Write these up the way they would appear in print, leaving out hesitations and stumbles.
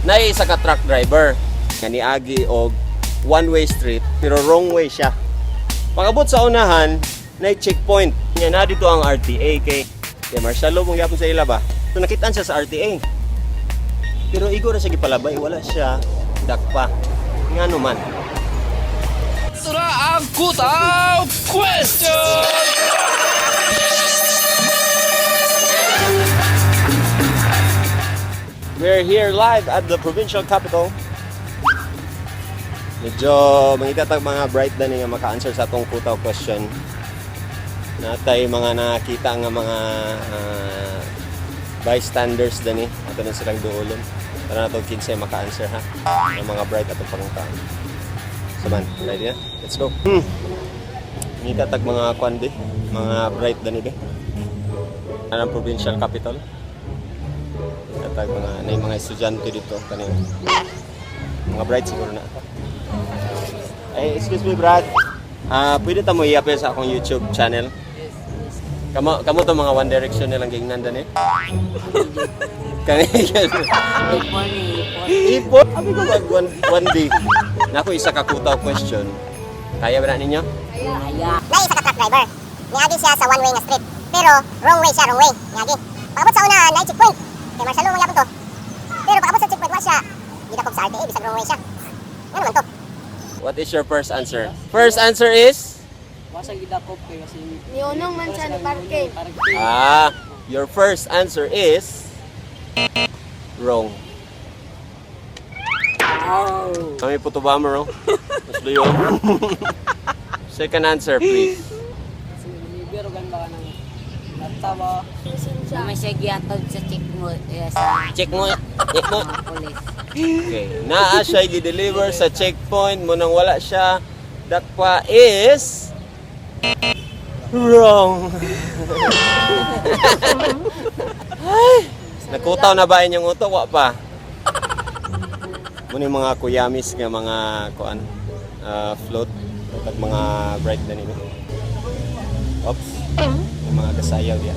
Naay isa ka truck driver nga niagi og one way street pero wrong way siya. Pag-abot sa unahan, na checkpoint. Nga na dito ang RTA kay kay martial law mong yapon sa ila ba. So nakitaan siya sa RTA. Pero igo ra siya gipalabay, wala siya dakpa. Ngano man? Ito na ang Kutaw Question! We're here live at the provincial capital. Medyo mangita tag mga bright dani nga maka-answer sa atong kutaw question. Natay mga nakita nga mga bystanders dani ato na silang duolon. Para nato kinsay maka-answer ha. Ang mga bright atong pangutana. So man, ready na? Let's go. Mangita tag mga kwan di, mga bright dani di. Anong provincial capital? Katag mga na mga estudyante dito kaning mga bright siguro na. Ay, excuse me, Brad. Ah, pwede ta mo i-appear sa akong YouTube channel? Kamo kamo to mga One Direction nilang gingnan dani. Kani. Ipon. Abi ko mag one, one day. Nako isa ka kutaw question. Kaya ba na ninyo? Naay isa ka truck driver. Niagi siya sa one way nga street. Pero wrong way siya, wrong way. Niagi. Pag-abot sa unahan, naay checkpoint. Kay martial law man gyapon to. Pero pag-abot sa checkpoint, wa siya gidakop sa RTA bisag wrong way siya. Ngano man to? What is your first answer? First answer is Wasa gidakop kay kasi Niunong man siya ni parke. Ah, your first answer is wrong. Kami puto ba mo, Mas luyo. Second answer, please. Libre gan ba ka ng natawa. May siya gihatod sa check mo eh, sa Check mo. Check mo. mga pulis. Okay. Naa siya gi-deliver sa checkpoint mo nang wala siya. Dakpa is wrong. Ay, nakutaw na ba inyong utok? Wa pa. Muna yung mga kuyamis nga mga kuan float at mga bright na nila. Oops. Yung mga kasayaw diya.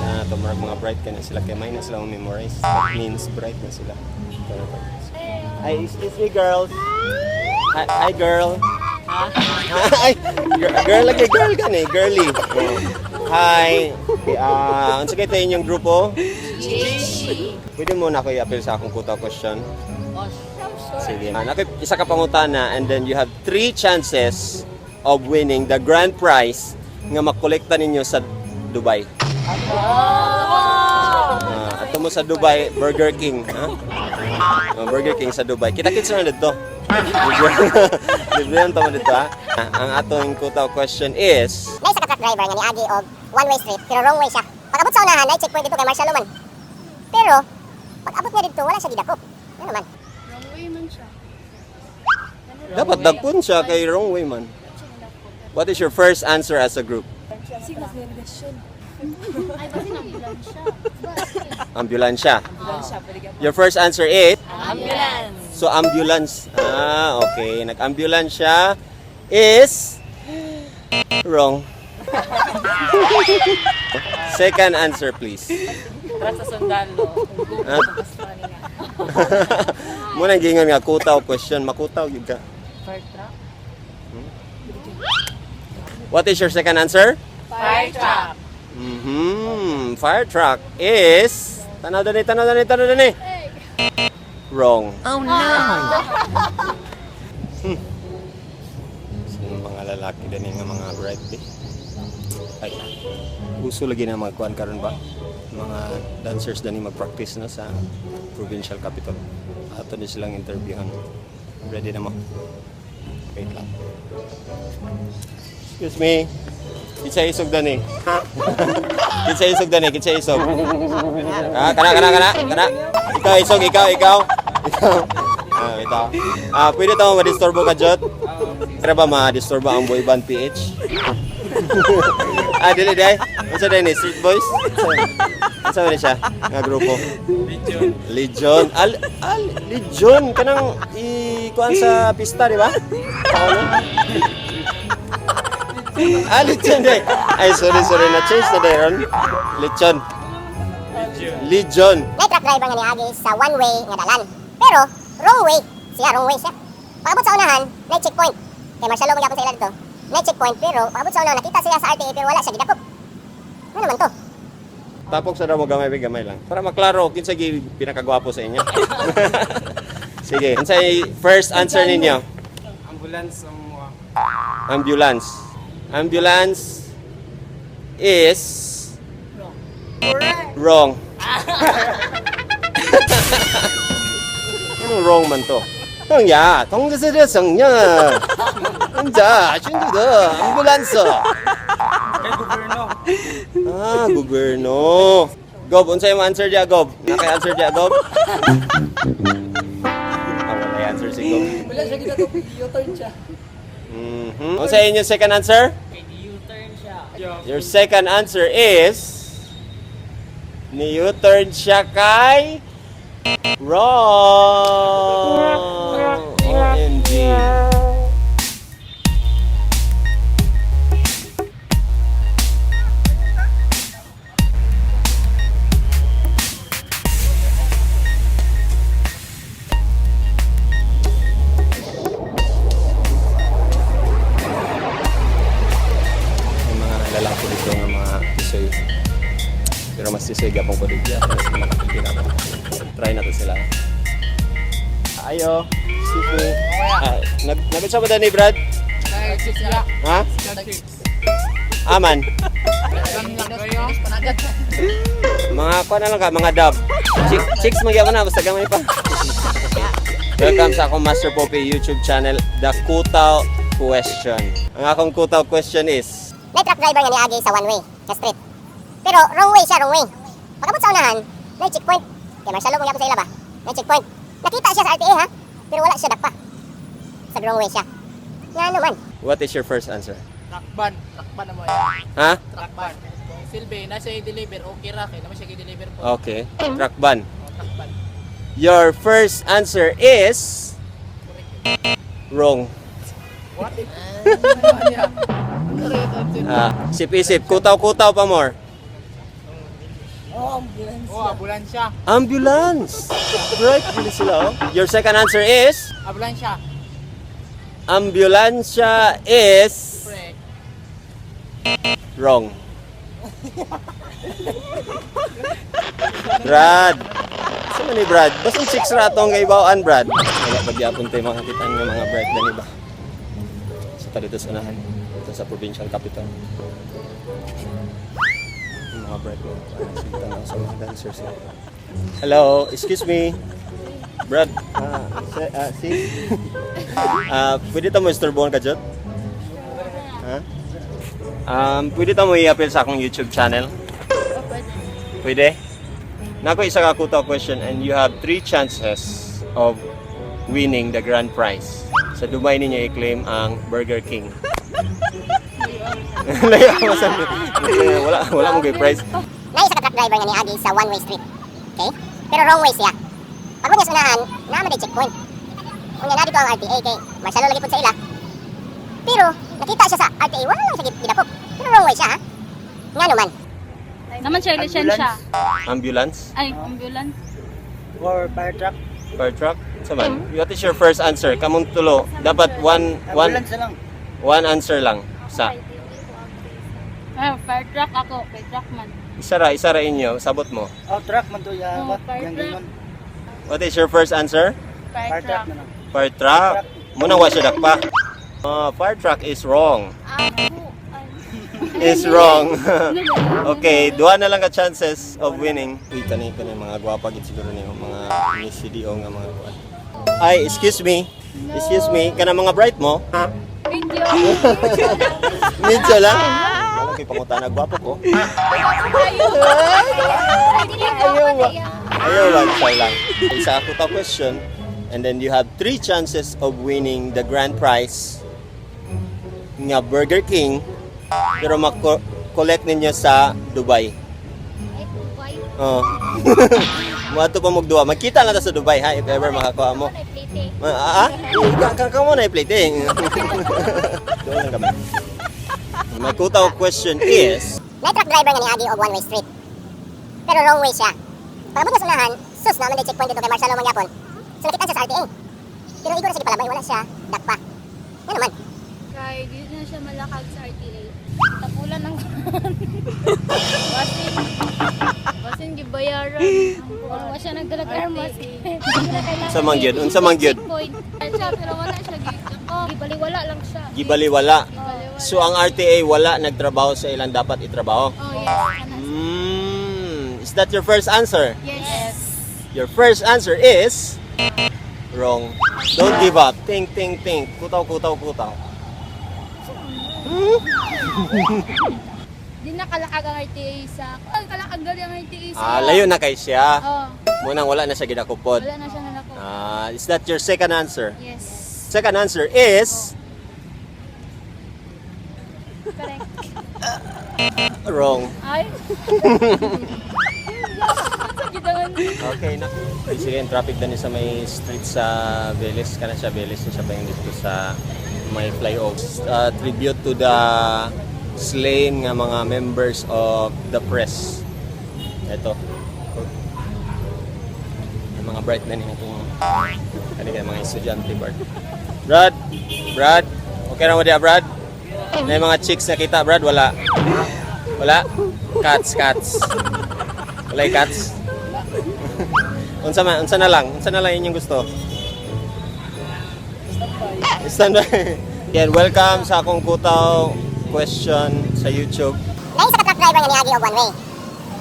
Na tumurag mga bright ka na sila kay may na sila memorize. That means bright na sila. Ay, excuse me, girls. Hi, hi girl. Hi. Girl, girl lagi girl ka ni, girly. Oh. Hi. Ah, unsa kay tayo inyong grupo? Pwede mo na ako i-appeal sa akong kuta question. Sige. Ah, isa ka pangutana and then you have three chances of winning the grand prize nga makolekta ninyo sa Dubai. Ah, ato mo sa Dubai, Burger King. Ha? Oh, Burger King sa Dubai. Kita-kits na dito. Libre lang tamo dito ha. Ah, ang atong kutaw question is, Naay isa ka truck driver nga niagi og one way street pero wrong way siya. Pag-abot sa unahan, naay checkpoint dito kay martial law man. Pero pag-abot niya dito, wala siya gidakop. Ngano man? Wrong way man siya. Dapat dagpon siya kay wrong way man. What is your first answer as a group? Ay, basin ambulansya. Ambulansya. Your first answer is? Ambulance. So, ambulance. Ah, okay. Nag-ambulance siya is wrong. Second answer, please. Para sa sundalo. Ha? Muna gingon nga kutaw question, makutaw gyud ka. Fire truck. What is your second answer? Fire truck. Fire truck is tanaw dani, tanaw dani, tanaw dani. Wrong. Oh no. Sino mga lalaki dani nga mga bright di? Ay. Uso lagi na mga kuan karon ba? Mga dancers dani mag-practice na sa provincial capital. Ato ni silang interviewhan. Ready na mo? Wait lang. Excuse me. Kitsa isog dani. Kitsa isog dani, kitsa isog. Ah, kana kana kana kana. Ikaw isog, ikaw, ikaw. Ikaw. Ah, ito. Ah, pwede tao ma-disturbo ka, Jot? Kaya ba ma-disturbo ang boy band PH? Ah, dili day. Unsa day ni Street Boys? Unsa man ni siya? Nga grupo. Legion. Legion. Al, al Legion kanang i kuan sa pista, di ba? Paolo? Ah, Legion day. Ay, sorry, sorry. Na-change na day ron. Legion. Legion. Legion. Naay truck driver nga niagi sa one way nga dalan. Pero Pero wrong way siya, wrong way siya. Pag-abot sa unahan, na checkpoint. Kay martial law man gyapon sa ila dito. Na checkpoint, pero pag-abot sa unahan, nakita siya sa RTA pero wala siya gidakop. Ano naman to? Tapok sa mo gamay gamay lang. Para maklaro kinsa gi pinakagwapo sa inyo. Sige, unsay first answer ninyo? Ambulance ang mga. Ambulance. Ambulance is wrong. Anong wrong man to? 当呀，同这是这省呀，真真的 ambulance. Kay gobyerno. Ah, gobyerno. Gob, unsay mo answer diya, Gob? Nakay answer diya, Gob? Ah, wala yung answer si Gob. Wala siya ginagawa, U-turn siya. Unsay inyong second answer? U-turn siya. Your second answer is ni U-turn siya kay wrong. OMG. May mga lalaki dito nga mga tisoy. Pero mas tisoy gapong ko dito. Mas mga Pilipino ako. Try natin sila. Ayo. Excuse me. Ah, nag ba ni Brad? Ha? Aman. Mga kuha na lang ka, mga dub. Chicks magyapon na, basta gamay pa. Welcome sa akong Master Poppy YouTube channel, The Kutaw Question. Ang akong Kutaw Question is, May truck driver nga niagi sa one way nga street. Pero wrong way siya, wrong way. Pag-abot sa unahan, na checkpoint. Kay martial law man gyapon sa ila ba? Na checkpoint. Nakita siya sa RTA ha, pero wala siya dakpa. Sa wrong way siya. Nga naman. What is your first answer? Trakban, trakban na mo yan. Ha? Trakban. Silbi, nasa i-deliver, okay ra kay naman siya i-deliver po. Okay. Truck ban. Oh, trakban. Your first answer is wrong. What? Ano niya? Correct answer. Ah, isip-isip, kutaw-kutaw pa more. Oh, ambulansya. Ambulance. Right, bilis sila oh. Your second answer is Ambulansya. ambulansya is Correct. wrong. Brad. Sa man ni Brad? Basta chicks ra atong kaibawaan, Brad. Wala pa gyapon tayo makakita ng mga bright na iba. Sa ta dito sa unahan, dito sa provincial capital. Yung mga bright mo. Sige tanaw sa mga dancers. Eh. Hello, excuse me. Brad, ah, sis. Ah, pwede ta mo istorbohan ka, Jot? Ha? Pwede ta mo i-appeal sa akong YouTube channel? Pwede? Nako isa ka kuta question and you have three chances of winning the grand prize. Sa Dubai ninyo i-claim ang Burger King. Layo ako sa wala wala mo gay prize. Naa isa ka truck driver nga niagi sa one way street. Okay? Pero wrong way siya. Pag niya sa unahan, naa man checkpoint. Unya na dito ang RTA kay martial law lagi pud sa ila. Pero nakita siya sa RTA, wala lang siya gidakop. Pero wrong way siya ha. Nga naman. Naman siya lisensya. Ambulance? Ay, ambulance. Or fire truck. Fire truck? Sa man? What is your first answer? Kamong tulo. Dapat one one Ambulance na lang. one answer lang. Sa Ah, fire truck ako. Fire truck man. isa ra inyo, sabot mo. Oh, truck man to ya. Oh, What? fire Yang truck. ganun. What is your first answer? Fire Fire truck truck. na lang. Fire truck. Muna wa siya dakpa. Ah, fire truck is wrong. Is wrong. Okay, duha na lang ka chances of winning. Uy, kani kani mga gwapa gid siguro ni mga ni CDO nga mga kuan. Ay, excuse me. Excuse me, kana mga bright mo? Video. Medyo lang. Wala kay pangutana gwapo ko. Ayaw ba? Ayaw lang, siya lang. Isa ako ka question and then you have three chances of winning the grand prize nga Burger King pero mako-collect ninyo sa Dubai. Oh. Moadto pa mo duwa. Magkita lang ta sa Dubai ha if ever makakuha mo. Ah, ah? Ka ka mo na i-plating. Doon lang kami. My kutaw question is May truck driver nga niagi og one way street. Pero wrong way siya. Pag-abot niya sa unahan, sus naman day checkpoint dito kay martial law man gyapon. So nakita siya sa RTA. Pero igo na siya gipalabay, wala siya dakpa. Ngano man? Kay di na siya malakag sa RTA. Tapulan ang basin. Basin gibayaran. Wala siya nagdalag armas. Unsa man gyud? Unsa man gyud? Checkpoint. Siya pero wala siya gidako. Gibaliwala lang siya. Gibaliwala. Gibaliwala. So ang RTA wala nagtrabaho sa ilang dapat itrabaho. Oh yes. Ana. Is that your first answer? Yes. Your first answer is wrong. Don't give up. Think, think, think. Kutaw, kutaw, kutaw. Di na kalakag ang RTA sa. Oh, kalakag gali ang RTA sa. Ah, layo na kay siya. Oh, Munang wala na siya gidakupod. wala na siya nalako. Ah, is that your second answer? Yes. Second answer is Correct. wrong. Ay. Gidangan. Okay na. Sige, ang traffic din sa may street sa Veles. Kana siya, Veles. Siya pa yung dito sa may flyover. Tribute to the slain nga mga members of the press. Ito. Yung mga bright na nila itong kanina mga estudyante, Brad. Brad! Brad! Okay na mo diya, Brad? Na yung mga chicks na kita, Brad? Wala. Wala? Cats, cats. Wala yung cats? Unsa man, unsa na lang? Unsa na lang inyong gusto? Stand by. Yan, welcome sa akong kutaw question sa YouTube. Naay isa ka truck driver nga niagi og one way.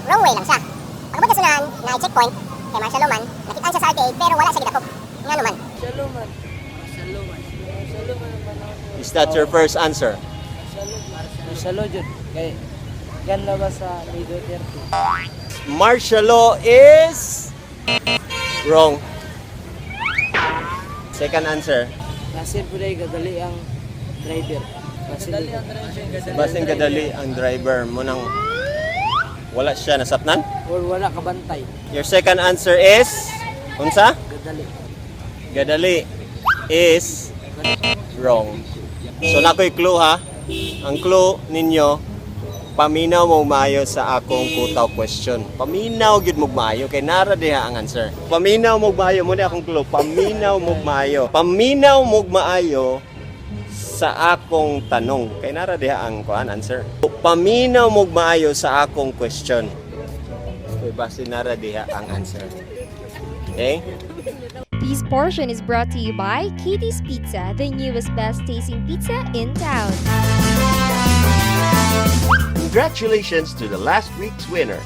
Wrong way lang siya. Pag-abot sa sunahan, na checkpoint, kay martial law man, nakitaan siya sa RTA pero wala siya gidakop. Ngano man? Martial law man. Martial law man. Martial law man ang panahon. Is that your first answer? Martial law jud. Kay gan ba sa May Duterte? Martial law is wrong. Second answer. Nasir po dahil gadali ang driver. Gadali ang driver. Basin kadali ang driver mo nang wala siya nasapnan. Or wala kabantay. Your second answer is unsa? Gadali. Gadali is wrong. So nakoy clue ha. Ang clue ninyo, paminaw mo maayo sa akong kutaw question. Paminaw gyud mo maayo kay nara diha ang answer. Paminaw mo maayo mo ni akong clue. Paminaw mo maayo. Paminaw mo maayo sa akong tanong kay nara diha ang kuan answer. Paminaw mo maayo sa akong question. Kay base nara diha ang answer. Okay? This portion is brought to you by Katie's Pizza, the newest best tasting pizza in town. Congratulations to the last week's winner.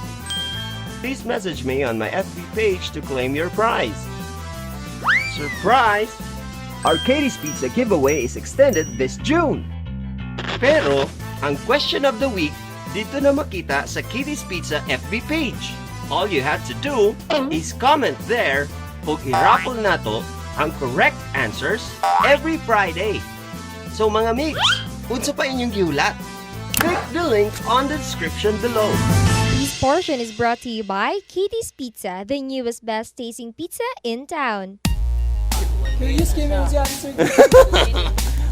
Please message me on my FB page to claim your prize. Surprise! Our Katie's Pizza giveaway is extended this June. Pero, ang question of the week dito na makita sa Katie's Pizza FB page. All you have to do is comment there ug i-raffle nato ang correct answers every Friday. So mga migs, unsa pa inyong gihulat? Click the link on the description below. This portion is brought to you by Katie's Pizza, the newest best tasting pizza in town. Curious kay mo si answer.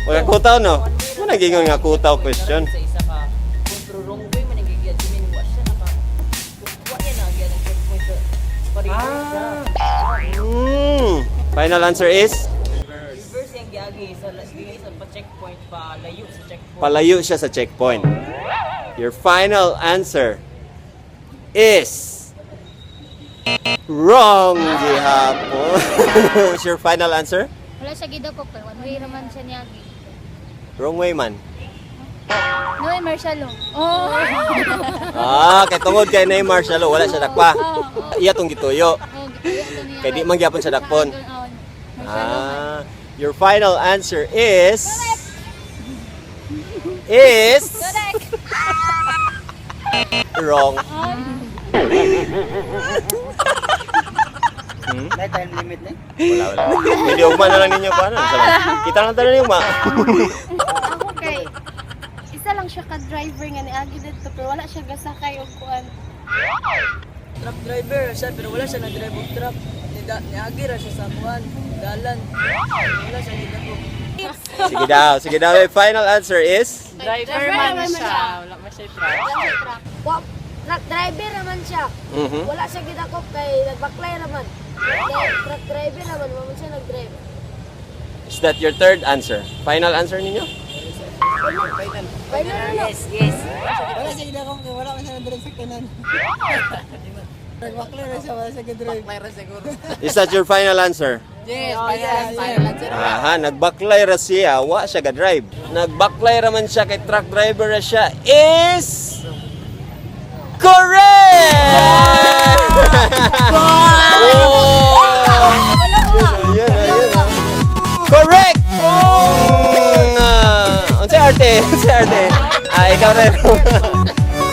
Wala kutaw no? Mo nagingon nga kutaw question. Sa isa ka, kung pero wrong way man ang gigiyad, I wa siya naka, wa niya na ang checkpoint sa pa-reverse siya. Final answer is Reverse yung giagi sa dili sa pa checkpoint pa layo sa checkpoint. Palayo siya sa checkpoint. Your final answer is wrong gihapon. What's your final answer? Wala siya gidakop kay one way raman siya niagi. Wrong way man. No, eh, martial law. Oh. Ah, kay tungod kay na martial law, wala siya dakpa. Oo. Iya tong gituyo. Oh, gituyo to niya. Kay di man gyapon siya dakpon. Oo, martial law man. Ah, your final answer is wrong. May time limit na. Wala, wala. Hindi, ugma na lang ninyo pa. Ano? Kita lang tayo ugma. Ako kay isa lang siya ka driver nga niagi didto pero wala siya gasakay og kuan. Truck driver siya pero wala siya na-drive og truck. Niagi ra siya sa kuan, dalan. Wala siya gidako. Sige daw, sige daw. Your final answer is? Driver man siya, wala man siya truck. Wa, truck driver naman siya. Wala siya gidakop kay nagbaklay naman. Truck driver naman, wa man siya nag-drive. Is that your third answer? Final answer ninyo? Final na. Yes. Wala siya gidakop kay wala man siya nag-drive sa kanan. Nagbaklay ra siya, wala siya ga-drive. Is that your final answer? Yes, final, final answer. Aha, nagbaklay ra siya, wa siya ga-drive. Nagbaklay ra man siya kay truck driver ra siya is correct! Oh! Ayun, ayun, ah. Correct! Unsay arte? Unsay arte? Ah, ikaw rin.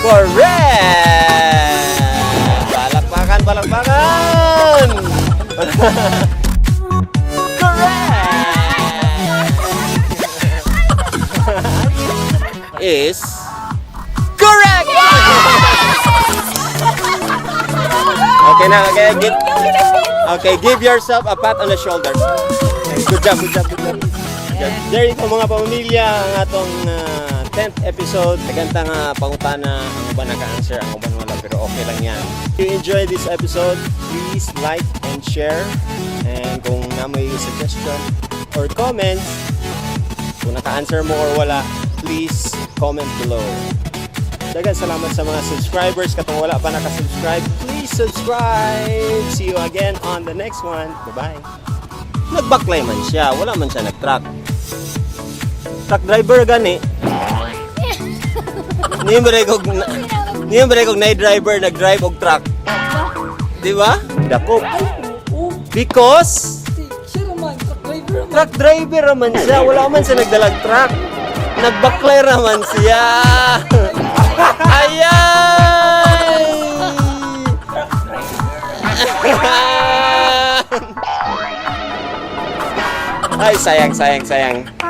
Correct! Palakpakan, palakpakan! Correct! Is correct! Okay na, okay. Okay, give yourself a pat on the shoulder. Okay, good job, good job, good job. There you go, mga pamilya, ang atong 10th episode. Daghan ta nga pangutana, ang uban naka-answer, ang uban wala, pero okay lang yan. If you enjoy this episode, please like and share. And kung naa may suggestion or comments, kung naka-answer mo or wala, please comment below. Daghang salamat sa mga subscribers. Katong wala pa naka-subscribe, please subscribe. See you again on the next one. Bye-bye. Nagbaklay man siya. Wala man siya nag-truck. Truck driver gani. Niyo ba kog na driver nag-drive og truck? Di ba? Dako. Because Siya raman, truck driver raman. Truck driver raman siya. Wala man siya nagdalag truck. Nagbaklay raman siya. Ayay! Ay, sayang, sayang, sayang.